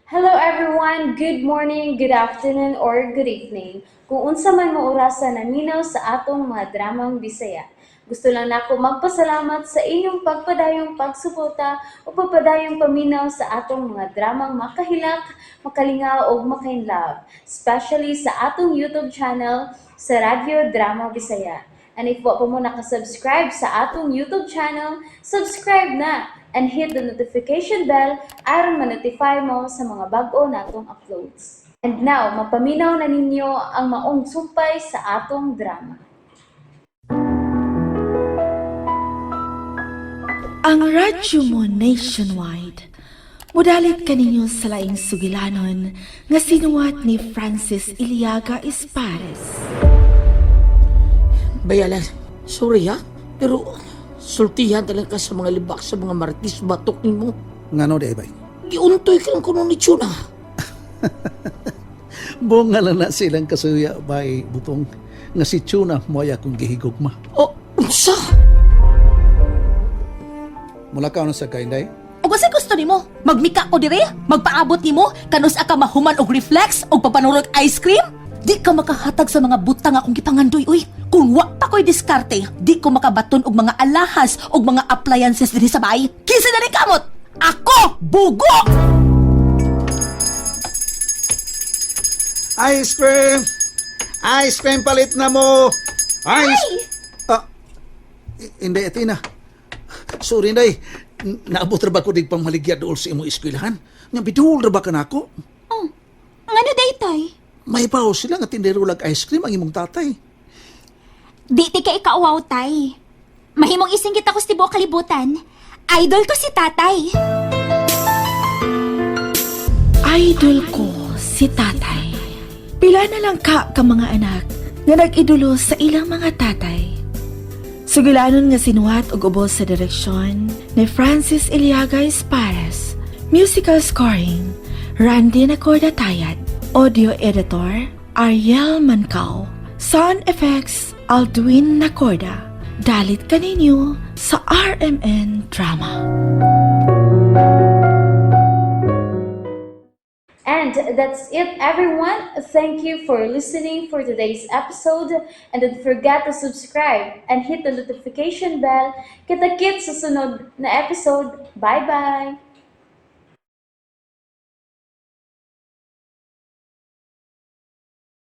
Hello everyone! Good morning, good afternoon, or good evening. Kung unsa man mo orasa naminaw sa atong mga dramang Bisaya. Gusto lang nako magpasalamat sa inyong pagpadayong pagsuporta o pagpadayong paminaw sa atong mga dramang makahilak, makalingaw ug makainlove, especially sa atong YouTube channel sa Radyo Drama Bisaya. And if wa pa mo nakasubscribe sa atong YouTube channel, subscribe na and hit the notification bell aron ma-notify mo sa mga bag-o natong uploads. And now, mapaminaw na ninyo ang maong sumpay sa atong drama. Ang radyo mo nationwide. Mudalit kaninyo sa laing sugilanon nga sinuwat ni Francis Iliaga Espares. Bayalan, sorry ha, pero sultihan talaga ka sa mga libak sa mga marites batok nimo. Ngano di ay, bay? Giuntoy ka lang kuno ni Chuna. Bunga lang na silang kasuya, bay, butong. Nga si Chuna mo ay akong gihigugma. Oh, unsa? Mula ka na sa kainday? Ug unsay gusto nimo? Magmika ko dire? Magpaabot nimo kanus ka mahuman og reflex og papanurog ice cream? Di ka makahatag sa mga butang akong gipangandoy uy. Kung wa pa ko'y diskarte, di ko makabaton og mga alahas og mga appliances dinhi sa bahay. Kinsa na ni kamot? Ako, bugo! Ice cream! Ice cream palit na mo! Ice! Ah, hindi, Athena. Sorry, Inday. Naabot ra ba ko dig pamaligya dool sa imong eskwelahan? Nga bidul ra ba ka nako? Oh, ngano day, tay? May paw sila nga tindero lag ice cream ang imong tatay. Di ti ka ikauwaw, tay. Mahimong isinggit ako sa tibuok kalibutan. Idol ko si tatay. Idol ko si tatay. Pila na lang ka ka mga anak nga nag-idolo sa ilang mga tatay. Sugilanon nga sinuhat og ubos sa direksyon ni Francis Iliaga Espares. Musical scoring, Randy Nacorda Tayad. Audio editor, Ariel Mancao. Sound effects, Aldwin Nacorda. Dalit kaninyo sa RMN Drama. And that's it, everyone. Thank you for listening for today's episode. And don't forget to subscribe and hit the notification bell. Kita-kits sa sunod na episode. Bye-bye!